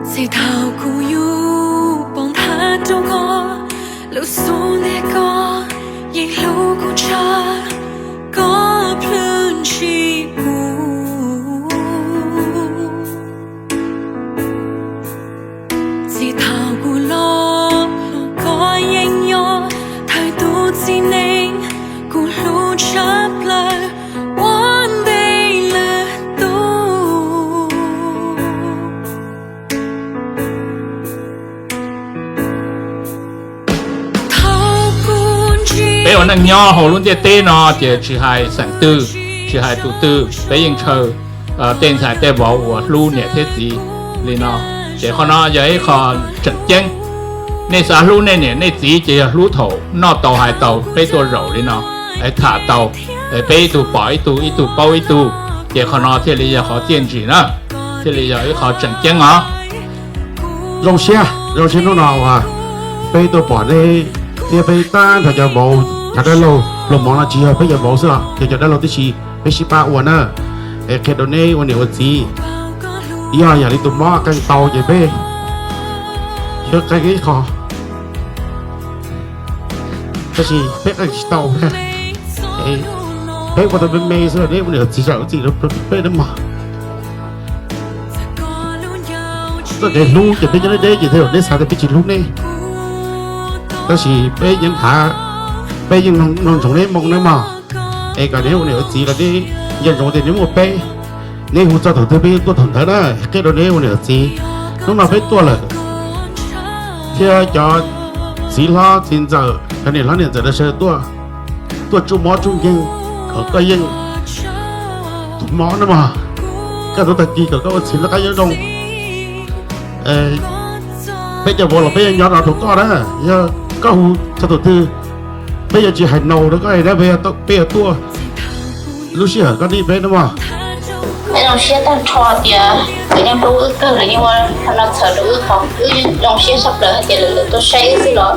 Txij thaum kuv yug poob nthav rau koj, lub xub ntiag koj yeej hlub kuv tshaj koj plhws tsis pub. Txij thaum kuv los los koj yeej nyob thawj tus txiv neej kuv hlub tshaj plaws ua ntej lwm tus. Peb ua neej nyob hauv lub ntiaj teb no ces tsis hais xeem twg, tsis hais tus twg, peb yeej ntshaw tej ntxhais tej vauv uas hlub niam thiab txiv li no. Ces qhov no yog ib qho tseem ceeb. Nej xav hlub nej niam nej txiv ces yog hlub thaum noj tau hais tau peb tuaj zaum li no, es tham tau, es peb ib tug pom ib tug, ib tug paub ib tug, ces qhov no thiaj li yog qhov txiaj ntsig na, thiaj li yog ib qho tseem ceeb os. Zoo siab, zoo siab hnub no uas peb tuaj pom nej thiab peb tag nrho cov vauv, cov dab laug. Pluas mov no tsis yog peb cov vauv xwb os, yog cov dab laug tib si, peb sib pab ua na. Es qhia rau neb ua niam ua txiv, yog yam li tus mob qee tau ces peb yuav qee ib qho, tab sis peb qee tsis tau. Peb ua tau me me xwb los neb ua niam ua txiv zam lub txim rau peb na mog. Txoj kev hlub ces peb nyob deb deb ces tej zaum neb xav tias peb tsis hlub neb, tab sis peb yeej thav, peb yeej mloog ntsoov neb moo na mog. Es kom neb ua niam ua txiv los neb nco ntsoov tias neb muaj peb, neb hu txog thaum twg peb yeej tuaj thaum ntawd na, qhia rau neb ua niam ua txiv. Hnub no peb tuaj lawm thiab cov txiv hlob txiv ntxawm, cov niam hlob niam ntxawm lawv sawv daws tuaj, tuaj tsuj mob tsuj nkeeg kom koj yeej mob na mog, koj tau tag kis kom koj ua txiv noj qab nyob zoo. Peb cov vauv los peb yuav nyob no rau koj na, yog koj hu txog thaum twg peb yuav tsis hais no rau koj na, peb yuav tuaj lub sij hawm koj nij peb na mog. Peb zoo siab tag nrho tias lawv yeej hlub wb kawg, lawv yeej ua no txhawm rau wb qhov wb zoo siab tshaj plaws hais tias lawv tuaj saib wb xwb los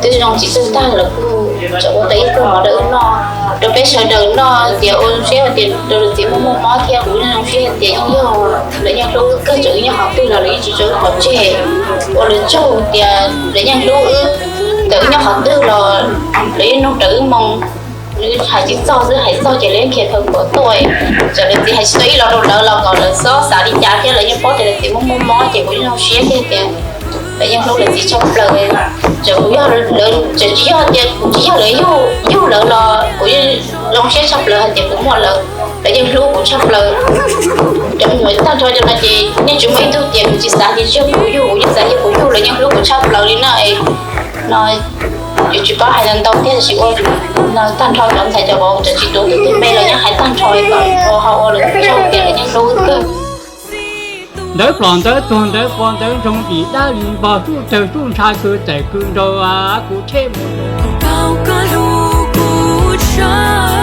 twb zoo tsis txawj tag, lawv kuj tseem ua tau ib pluag mov rau wb noj, rau peb sawv daws noj tias ua zoo siab hais tias rau lawv txiv muaj muaj mob thiab. Kuv zoo siab hais tias yeej yog lawv yeej hlub wb kawg, txawm wb nyob qhov twg los lawv yeej tsis tso wb pov tseg. Ua lawv tsaug tias lawv yeej hlub wb, txawm wb nyob qhov twg los lawv yeej nug raws wb moo. Hais tsis txog xwb, hais txog ces lawv yeej khiav kawg nkaus tuaj. Txawm lawv txiv hais tsis tau ib los rau lawv los kom lawv txhob xav li cas thiab, lawv yeej paub tias lawv txiv muaj muaj mob ces kuv yeej zoo siab kiag tias lawv yeej hlub lawv txiv tshaj plaws. Txawm kuv yog lawv, txawm tsis yog tias kuv tsis yog lawv yug, yug lawv los kuv yeej zoo siab tshaj plaws hais tias kuv muaj lawv, lawv yeej hlub kuv tshaj plaws. Cov me nyuam tag nrho cov no ces yeej tsis muaj ib tug tias kuv tsis xav tias tsis yog kuv yug, kuv yeej xav yog kuv yug, lawv yeej hlub kuv tshaj plaws li na. No yuav tsis paub hais ntau thiab, tab sis ua tag nrho cov ntxhais cov vauv, cov tsis tuav tus twg me los yeej hais tag nrho kom ua ho ua lawv tsaug tias lawv yeej hlub wb kawg. Ntawv plos ntawv tuag ntawv pov ntawv ntsoog vim dab vim npog, suj tsawg suj ntsha kws txawm kws nraug kuv tsheb mus. Kuv paub koj hlub kuv tshaj